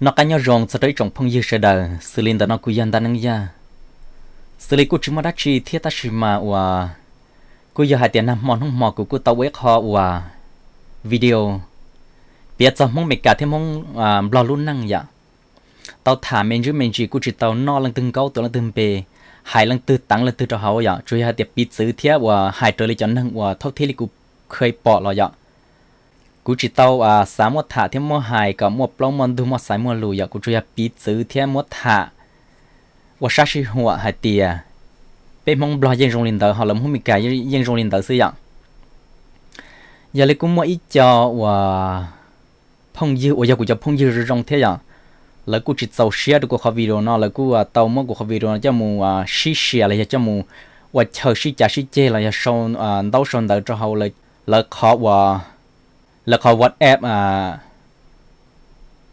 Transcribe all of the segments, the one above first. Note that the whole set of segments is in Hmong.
Noj qab nyob zoo txog rau ib tsoom phooj ywg sawv daws, xws li ntawm no kuv yog Ntaj Neeb Yaj. Xws li kuj tsis muaj dab tsi thiab tab sis mas uas kuj yog hais tias nag hmo hnub hmo kuv kuj tau ua ib qho uas video piav txog Hmoob Meskas thiab Hmoob Nplog lub neej yom. Tau tham me ntsis me ntsis, kuj tsis tau noj leej twg nkaub tuav leej twg npe, hais leej twg teev leej twg rau hauv yom, tsuas yog hais tias piv txwv thiab uas hais raws li cov neeg uas thaum thiaj li kuv kheev pom los yom. Kuv tsis tau xav muab tham thiab muab hais kom muaj plaub muaj ntug muaj xaiv muaj lus yom, kuv tsuas yog piv txwv thiab muab tham ua sab sij huam hais tias peb Hmoob Nplog yeej zoo li ntawd, ho lawv Hmoob Meskas yeej zoo li ntawd xwb yom. Yog li kuj muaj ib co uas phooj ywg uas yog kuv cov phooj ywg zoo zoo thiab yom, lawv kuj tsis txaus siab rau kuv qhov video no, lawv kuj tau muab kuv qhov video no coj mus sib sia los yog coj mus ua chaw sib cav sib ceg los yog sau ntaub sau ntawv rau hauv lawv qhov uas lawv qhov WhatsApp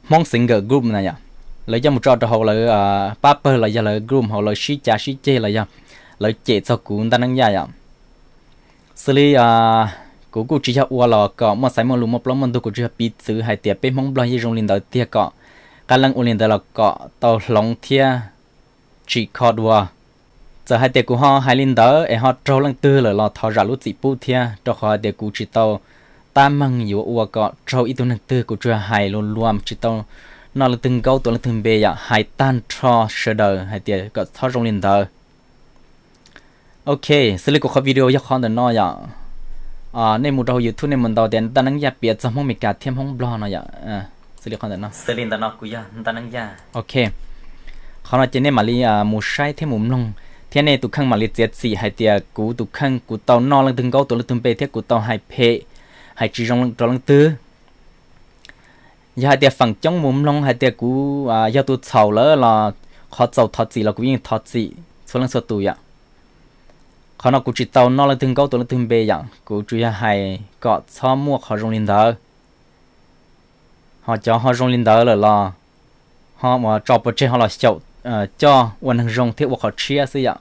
Hmoob Singer Group na yom. Lawv coj mus tso rau hauv lawv pab pawg los yog lawv group hauv lawv sib cav sib ceg los yog lawv cem txog kuv Ntaj Neeb Yaj yom. Xws li kuv kuj tsis yog ua los kom muaj xaiv muaj lus muaj plaub muaj ntug, kuv tsuas yog piv txwv hais tias peb Hmoob Nplog yeej zoo li ntawd tiag, kom qab leej ua li ntawd los kom tau hloov thiab tsim kho dua. Txawm hais tias kuv ho hais li ntawd es ho raug leej twg lawm los thov zam lub txim pub thiab, rau qhov hais tias kuv tsis tau tab meeg yuav ua kom raug ib tug neeg twg, kuv tsuas hais luag luag tsis tau noj leej twg nkaub tuav leej twg npe yom, hais tag nrho sawv daws hais tias kom txhob zoo li ntawd. Ok, xws li kuv qhov video yog qhov ntawm no yom. Nej mus rau hauv YouTube nej mus ntaus tias Ntaj Neeb Yaj piav txog Hmoob Meskas thiab Hmoob Nplog no yom. Xws li ntawm no kuv yog Ntaj Neeb Yaj. Ok, qhov no ces nej mam li mus saib thiab mus mloog, thiab nej tus kheej mam li txiav txim hais tias kuv tus kheej kuv tau noj leej twg nkaub tuav leej twg npe thiab kuv tau hais phem, hais tsis zoo rau leej twg. Yog hais tias feem coob mus mloog hais tias kuv yog tus txhaum lawm los qhov txaus thov txim los kuv yeej thov txim txhua leej txhua tus yom. Qhov no kuv tsis tau noj leej twg nkaub tuav leej twg npe yom, kuv tsuas yog hais kom txhob muaj qhov zoo li ntawd. Ho cov ho zoo li ntawd lawm los ho ua tso pov tseg ho los xyaum coj ua neeg zoo thiab ua qhov tshiab xwb yom.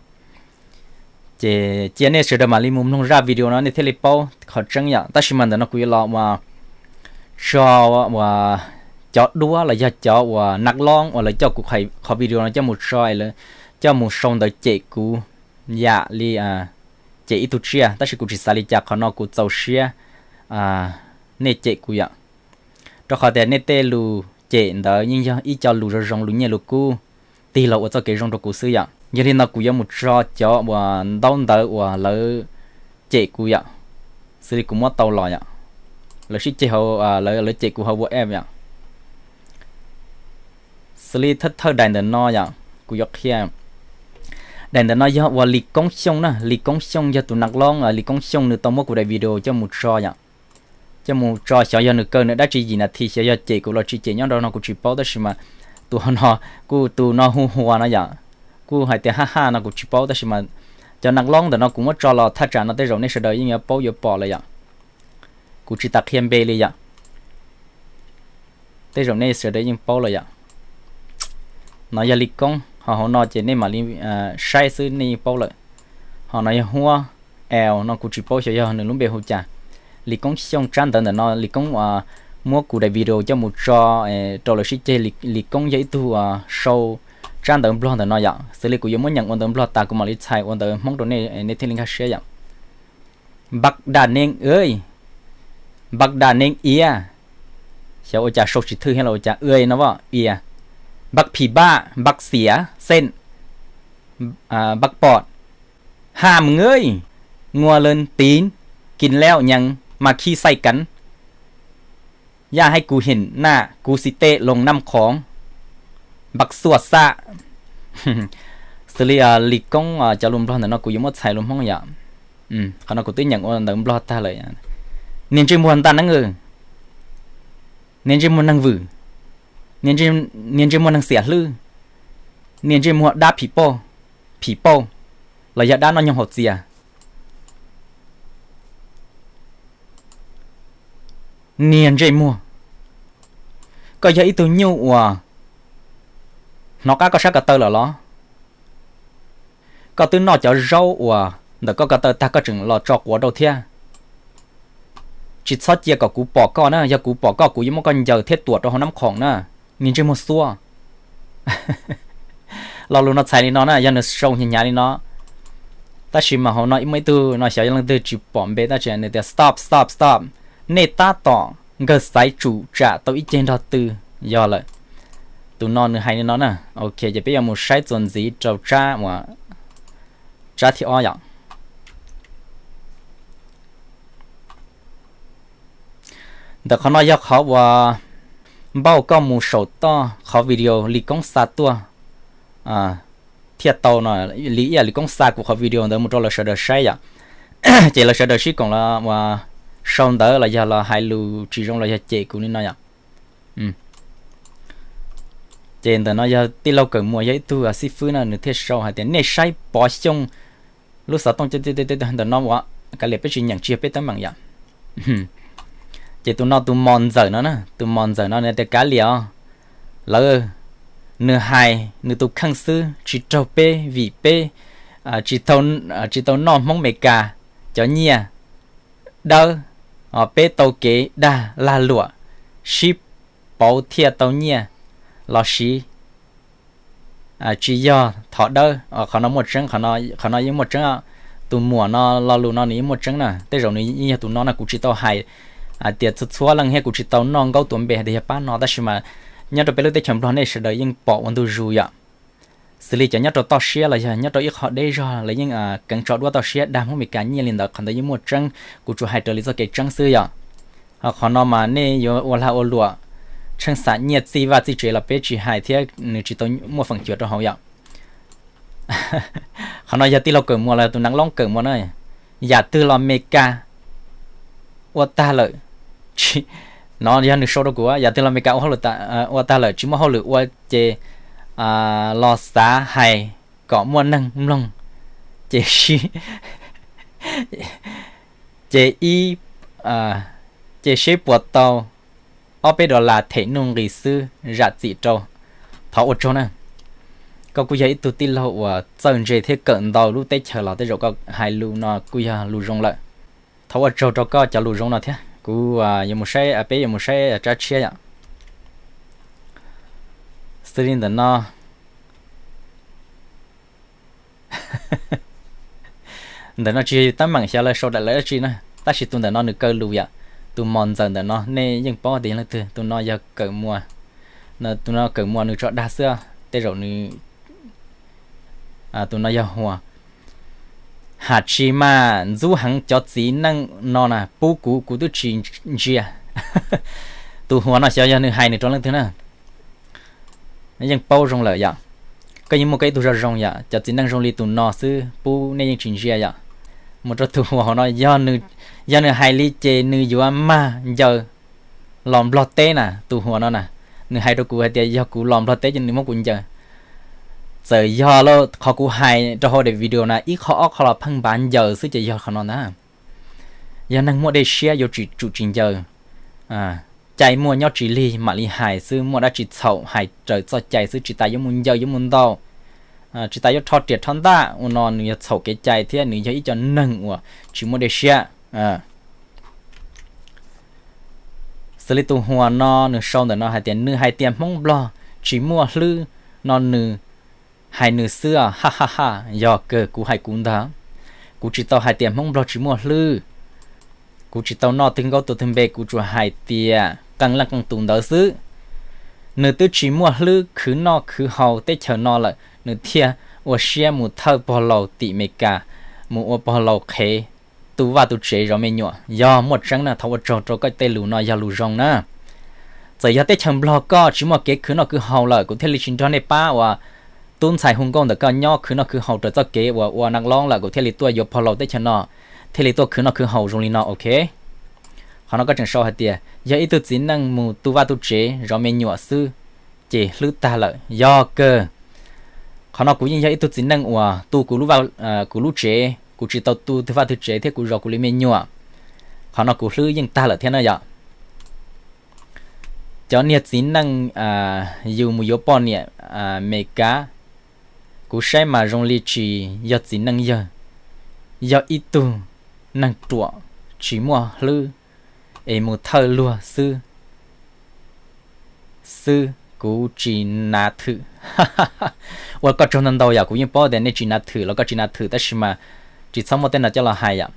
Ces cia nej sawv daws mam li mus mloog zaj video no nej thiaj li paub qhov tseeb yom. Tab sis mas ntawm no kuv yuav los ua tso ua cov duab los yog cov uas naj loob uas lawv coj kuv qhov video no coj mus tso, coj mus sau ntawv cem kuv yam li cem ib tug tsiaj, tab sis kuv tsis xav li cas, qhov no kuv txaus siab nej cem kuv yom. Rau qhov tias nej tej lus cem ntawd yeej yog ib co lus zoo zoo, lus nyiaj lus kub tig los ua txoj kev zoo rau kuv xwb yom. Yog li no kuv yuav mus tso cov uas ntaub ntawv uas lawv cem kuv yom, xws li kuv muab tau los yom. Lawv sib ceg hauv, lawv cem kuv hauv WhatsApp yom. Xws li thawj thawj daim ntawm no yom, kuv yuav qhia. Daim ntawm no yog uas Lis Koob Xyooj na, Lis Koob Xyooj yog tus naj loob, Lis Koob Xyooj nws tau muab kuv daim video coj mus tso yom. Coj mus tso xyov yog nws kaw nws dab tsi yim nas this, xyov yog cem kuv los tsis cem nyob rau no kuv tsis paub, tab sis mas tus no kuj tus no hu hua no yom, kuj hais tias haj haj no kuv tsis paub, tab sis mas cov naj loob ntawm no kuv muab tso los thaj tsam no tej zaum nej sawv daws yeej yuav paub yuav pom lawm yom. Kuv tsis tas qhia npe li yom. Tej zaum nej sawv daws yeej paub lawm yom. No yog Lis Koob, ho hauv no ces nej mam li saib xwb nej yeej paub lawm. Ho no yog Huab El no kuv tsis paub xyov yog nws lub npe hu cas. Lis Koob Xyooj tsab ntawv ntawm no, Lis Koob muab kuv daim video coj mus tso rau lawv sib ceg, Lis Koob yog ib tug sau tsab ntawv Nplog ntawm no yom. Xws li kuv yuav muab nyeem ua ntawv Nplog tas kuv mam li txhais ua ntawv Hmoob rau nej, nej thiaj li nkag siab yom. Npab daj neeb, npab daj neeb ia, xyov ua cas sau tsis thwj thiab los ua cas, ua no os, ia. Npab phim npaj, npab xiav xeej, npab pom, ham ơi, ngua lees tín, kin leo nyees ma khi xaij keev, ya hais kuv him naj kuv xi tej loos naj khoov, npab xuaj xaj. Xws li Lis Koob cov lus Nplog ntawm no kuv yuav muab txhais lus Hmoob yom. Qhov no kuv twb nyeem ua ntawv Nplog tag lawm. Niag ntsej muag ntaj neeb, niag ntsej muag neeg vwm, niag ntsej muag neeg xiam hlwb, niag ntsej muag dab phim pauj, phim pauj, los yog dab noj nyoog haus txias. Niag ntsej muag, koj yog ib tug nyuj uas hnov qab koj sab ko taw lawm los? Koj twb noj cov zaub uas ntawm koj ko taw tag koj tseem los tso quav rau thiab. Tsis txhob cia kom kuv pom koj na, yog kuv pom koj kuv yuav muab koj ncaws thiab tuam rau hauv naj khoom na. Niag ntsej muag xuab. Lo lus no txhais li no na, yog nws sau hnyav hnyav li no. Tab sis mas hauv no muaj ib tug no xyov yog leej twg tsis pom npe tab sis nws tias stop, stop, stop, nej tab tom nkawg xaiv tsum tsam tau ib ceg nrog twg yog lawm. Tus no nws hais li no na. Ok, ces peb yuav mus saib txuas ntxiv rau tsab uas, tsab thib ob yom. Ntawm qhov no yog qhov uas npauj koj mus saum toj qhov video Lis Koob xa tuaj thiaj tau no, li ib yam Lis Koob xa kuv qhov video ntawd mus rau lawv sawv daws saib yom. Ces lawv sawv daws sib koom los uas sau ntawv los yog los hais lus tsis zoo los yog cem kuv li no yom. Ces ntawm no yog tij laug Kawm Muas yog ib tug xib fwb na, nws thiaj sau hais tias nej saib Pov Xyooj lub xov tooj ntawm no uas kav liam peb tsis nyeem tsis yog peb teeb meem yom. Ces tus no tus mos ntxawm no na, tus mos ntxawm no nws tias kav liam os, lawv, nws hais nws tus kheej xwb tsis raug peb vim peb tsis tau noj Hmoob Meskas cov nyiaj dawb, peb tau kev dag lag luam sib pauv thiaj tau nyiaj los siv, tsis yog thov dawb. Qhov no muaj tseeb, qhov no yeej muaj tseeb. Tus muam no lo lus no nws yeej muaj tseeb na, tej zaum nws yeej yog tus no na, kuv tsis tau hais hais tias txhua txhua leej thiab kuv tsis tau noj nkaub tuav npe hais tias yog pab no, tab sis mas nyob rau peb lub teb chaws Nplog nej sawv daws yeej pom ua ntu zus yom. Xws li cov nyob rau toj siab los yog nyob rau ib qho deb zog lawv yeej keev tso duab toj siab dag Hmoob Meskas nyiaj li ntawd, qhov ntawd yeej muaj tseeb, kuv tsuas hais raws li txoj kev tseeb xwb yom. Ho qhov no mas nej yuav ua lag ua luam tsheej xam nyiaj txij vaj txij tsev los peb tsis hais thiab nws tsis tau muaj feem cuam rau hauv yom. Qhov no yog tij laug Kawm Muas los yog tus neev loob Kawm Muas na. Yam twg los Meskas ua tag lawm, no yog nws sau rau kuv, yam twg los Meskas ua hauj lwm ua tag lawm tsis muaj hauj lwm ua ces los xav hais kom muaj neeg mloog, ces sib, ces ib, ces seb puas tau ob peb dollar them nuj nqis xwb zam txim rau. Thov ua tsaug na. Koj kuj yog ib tug tij laug uas txawj ntse thiab kawm ntau lub teb chaws los tej zaum koj hais lus no kuj yog lus zoo lawm. Thov ua tsaug rau koj cov lus zoo no thiab. Kuv yuav mus saib, peb yuav mus saib tsab tshiab yom. Xws li ntawm no, ntawm no tsis yog yus teeb meem xyov lawv sau daim lawv dab tsi na, tab sis tus ntawm no nws kaw lus yom. Tus mos ntxawm ntawm no nej yeej paub tias yog leej twg, tus no yog Kawm Muas, tus no Kawm Muas nws tso dag xwb, tej zaum nws, tus no yog Huas. Ham tsis mas ntxub heev cov txiv neej no na, pub kuv kuv twb tsis ntsia. Tus Huas no xyov yog nws hais nws rau leej twg na. Yeej paub zoo lawm yom. Koj yeej muaj koj ib tug zoo zoo yom, cov txiv neej zoo li tus no xwb pub nej yeej tsis ntsia yom. Mus rau tus Huas hauv no, yog nws hais li ces nws yuav mag ncaws los Nplog teb na, tus Huas no na. Nws hais rau kuv hais tias yog kuv los Nplog teb ces nws muab kuv ncaws. Txawm yog qhov kuv hais rau hauv daim video na ib qho ob qho los pheej npav ncaws xwb ces yog qhov no ntag. Yog neeg muaj dej siab yuav tsum tsis ncaws. Cai muaj nyob tsis lig mam li hais xwb, muaj dab tsi txhaum hais raws txoj cai xwb, tsis tas yuav mus ncaws yuav mus ntaus, tsis tas yuav rho riam rho ntaj ua no, nws yog txhaum kev cai thiab nws yog ib co neeg uas tsis muaj dej siab. Xws li tus Huas no nws sau ntawm no hais tias nws hais tias Hmoob Nplog tsis muaj hlwb no nws hais nws xwb, ha ha ha. Yog kawg, kuv hais kuv ntag. Kuv tsis tau hais tias Hmoob Nplog tsis muaj hlwb. Kuv tsis tau noj twg nkaub tua twg npe, kuv tsuas hais tias qee leej qee tus ntawd xwb. Nws twb tsis muaj hlwb khwv noj khwv haus teb chaws no lawm nws thiaj ua siab mus thawj pog laus tim Meskas, mus ua pog laus qhev tu vaj tu tsev zov me nyuam. Yog muaj tseeb na, thov ua tsaug rau koj tej lus no yog lus zoo na. Txawm yog teb chaws Nplog koj tsis muaj kev khwv noj khwv haus lawm kuv thiaj li tsis nrog nej pab uas tub ntxhais hu nkauj ntawm koj nyob khwv noj khwv haus raws txoj kev uas ua neeg loob lawm kuv thiaj li tuaj yuav pog laus teb chaws no, thiaj li tuaj khwv noj khwv haus zoo li no, ok. Qhov no koj tseem sau hais tias yog ib tug txiv neej mus tu vaj tu tsev zov me nyuam xwb ces hlwb tag lawm, yog kawg. Qhov no kuv yeej yog ib tug txiv neej uas tu kuv lub vaj, kuv lub tsev, kuv tsis tau tu twg vaj twg tsev thiab kuv zov kuv li me nyuam. Qhov no kuv hlwb yeej tag lawm thiab na yom. Cov niag txiv neej yus mus yuav poj niam Meskas, kuv saib mas zoo li tsis yog txiv neej yawg, yog ib tug neeg ruam tsis muaj hlwb es mus thawj luag xwb, xwb. Kuv tsis nav thwm. Ua koj tsaug ntau ntau yom, kuv yeej paub tias nej tsis nav thwm los koj tsis nav thwm tab sis mas tsis txhob muaj tej no coj los hais yom.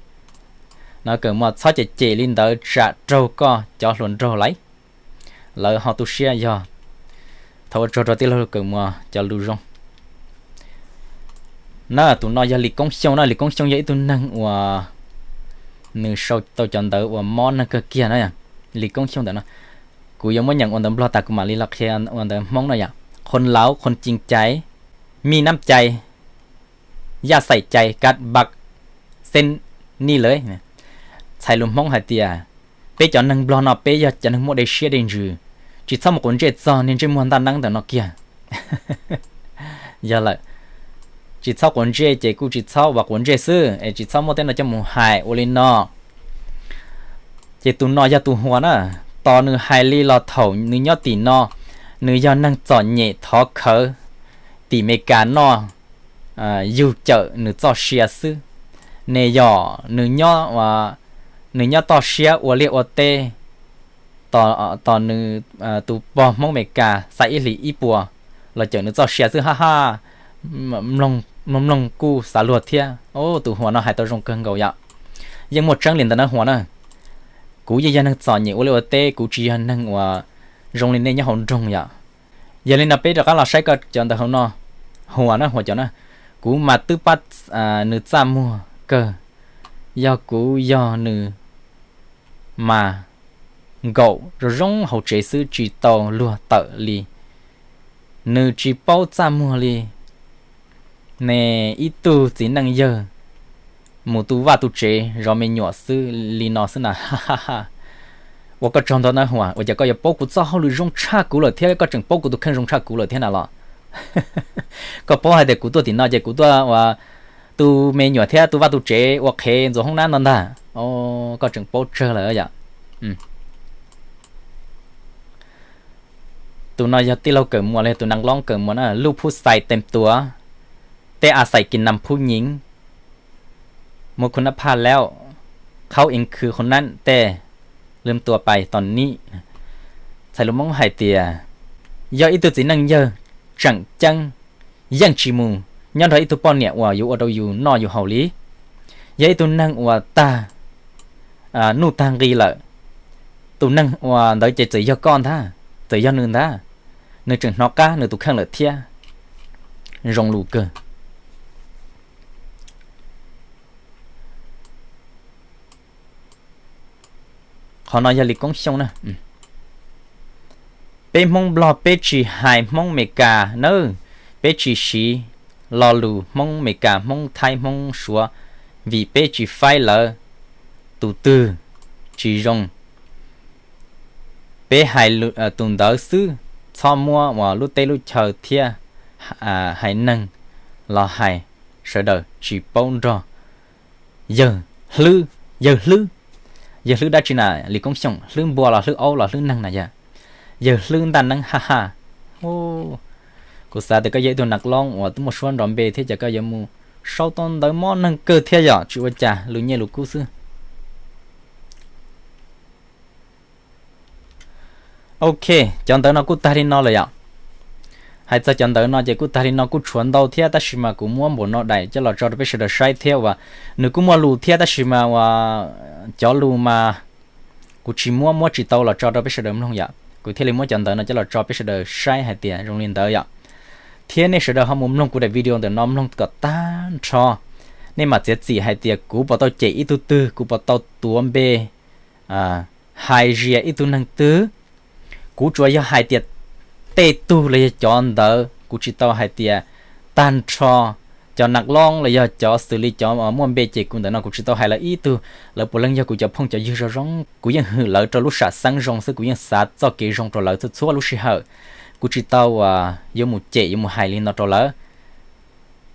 No kawm muas txhob cem cem li ntawd tsam raug koj cov hluas nraug laiv, lawv ho tu siab yog. Thov ua tsaug rau tij laug kawm muas cov lus zoo. Na tus no yog Lis Koob Xyooj na, Lis Koob Xyooj yog ib tug neeg uas nws sau tau cov ntawv uas mob neeg kawg kiag na. Lis Koob Xyooj ntawm no, kuv yuav muab nyeem ua ntawv Nplog tas kuv mam li los qhia ua ntawv Hmoob na yom. Qhov laus qhov cim cai, mij nab cai, yaj xaim cai, kat bak xen ni lawm. Txhais lus Hmoob hais tias, peb cov neeg Nplog no peb yog cov neeg muaj dej siab dej ntsws, tsis txhob mus quav ntsej txog niag ntsej muag ntaj neeb ntawm no kiag. Yog lawm, tsis txhob quav ntsej ces kuj tsis txhob ua quav ntsej xwb es tsis txhob muaj tej no coj mus hais ua li no. Ces tus no yog tus Huas na, tos nws hais li los thaum nws nyob tim no, nws yog neeg txom nyem thov khawv tim Meskas noj yug cawm nws txoj sia xwb. Ne yog nws nyob, nws nyob toj siab ua liaj ua teb, tos nws tus pog Hmoob Meskas xa ib hlis ib puas los cawm nws txoj sia xwb hab hab. Mloog mloog kuj xav luag thiab. Tus Huas no hais tau zoo kawg nkaus yom. Yeej muaj tseeb li ntawd na Huas na. Kuv yeej yog neeg txom nyem ua liaj ua teb, kuv tsis yog neeg uas zoo li nej nyob hauv nroog yom. Yog li no peb rov qab los saib koj cov ntawv hauv no, Huas na, Huas cov na. Kuv mas twb pab nws txaj muag kawg, yog kuv yog nws mas nkaum zoo zoo hauv tsev xwb tsis tau luag tawm li. Nws tsis paub txaj muag li. Ne ib tug txiv neej yawg mus tu vaj tu tsev zov me nyuam xwb li no xwb na. Ua koj tsaug ntau na Huas, ua cas koj yuav paub kuv txoj hauj lwm zoo tshaj kuv lawm thiab koj tseem paub kuv tus kheej zoo tshaj kuv lawm thiab na los? Koj paub hais tias kuv tuaj tim no ces kuv tuaj ua tu me nyuam thiab tu vaj tu tsev ua qhev ntxuav hoob nab no ntag. Koj tseem paub tsawg lawm yom. Tus no yog tij laug Kawm Muas los yog tus Nas Loob Kawm Muas na, lub phub xais teem tuav, tej a xais kis nas phub nyiv, muab khu nab phaj laub, khaub ib khw khu nab tej, lwm tua pais tos nib. Txhais lus Hmoob hais tias, yog ib tug txiv neej yawg tseem ceeb, yeej tsis mus nyob nrog ib tug poj niam uas yuav ua rau yus noj yus haus li. Yog ib tug neeg uas tag nuj tag nqi lawm, tus neeg uas ntawd ces txawm yog koj ntag, txawm yog nws ntag, nws tseem hnov qab nws tus kheej lawm thiab. Zoo lus kawg. Qhov no yog Lis Koob Xyooj na. Peb Hmoob Nplog peb tsis hais Hmoob Meskas nawb, peb tsis siv lo lus Hmoob Meskas, Hmoob Thaib, Hmoob Suav, vim peb tsis faib lawv tus twg tsis zoo. Peb hais tus ntawd xwb, txhob muab uas lub teb lub chaw thiab haiv neeg los hais, sawv daws tsis paub nrog. Yawg hlwb, yawg hlwb, yawg hlwb dab tsi na Lis Koob Xyooj, hlwb npua los hlwb aub los hlwb neeg na yog? Yawg hlwb ntaj neeb haj haj. Kuv xav tias koj yog ib tug Nas Loob uas twb muaj suab nrov npe thiab ces koj yuav mus sau tau ntawv mob neeg kawg thiab yom, tsis ua cas, lus nyiaj lus kub xwb. Ok, cov ntawv no kuj tag li no lawm yom. Hais txog cov ntawv no ces kuj tag li no, kuj tshuav ntau thiab tab sis mas kuv muab npaum no daim coj los tso rau peb sawv daws saib thiab uas nws kuj muaj lus thiab tab sis mas uas cov lus mas kuv tsis muab, muab tsis tau los tso rau peb sawv daws mloog yom. Kuv thiaj li muab cov ntawv no coj los tso peb sawv daws saib hais tias zoo li ntawd yom. Thiab nej sawv daws ho mus mloog kuv daim video ntawm no mloog kom tag nrho, nej mam txiav txim hais tias kuv puas tau cem ib tug twg, kuv puas tau tuav npe hais zias ib tug neeg twg. Kuv tsuas yog hais tias tej tug los yog cov ntawd, kuv tsis tau hais tias tag nrho cov Nas Loob los yog cov xws li cov muaj npe cem kuv ntawm no, kuv tsis tau hais lawv ib tug. Lawv puav leej yog kuv cov phooj cov ywg zoo zoo, kuv yeej hwm lawv rau lub sam xeeb zoo xwb, kuv yeej xav txoj kev zoo rau lawv txhua txhua lub sij hawm. Kuv tsis tau uas yuav mus cem yuav mus hais li no rau lawv.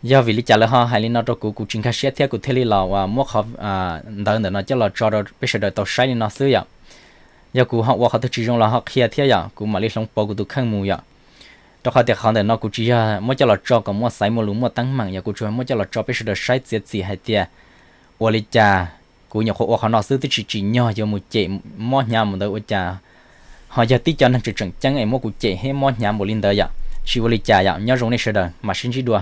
Yog vim li cas lawv ho hais li no rau kuv, kuv tsis nkag siab thiab kuv thiaj li los uas muab qhov ntawv ntawm no coj los tso rau peb sawv daws tau saib li no xwb yom. Yog kuv ho ua qhov twg tsis zoo los ho qhia thiab yom, kuv mam li hloov pauv kuv tus kheej mus yom. Rau qhov tias qhov ntawm no kuv tsis yog muab coj los tso kom muaj xaiv muaj lus muaj teeb meem yom, kuv tsuas muab coj los tso peb sawv daws saib txiav txim hais tias ua li cas. Kuv nyuam qhuav ua qhov no xwb twb tsis tsim nyog yuav mus cem mob hnyav mus ntawd ua cas Ho yog tib co neeg tseem tseem ceeb es muab kuv cem thiab mob hnyav npaum li ntawd yom, tsis ua li cas yom, nyob zoo nej sawv daws, mam sib ntsib dua.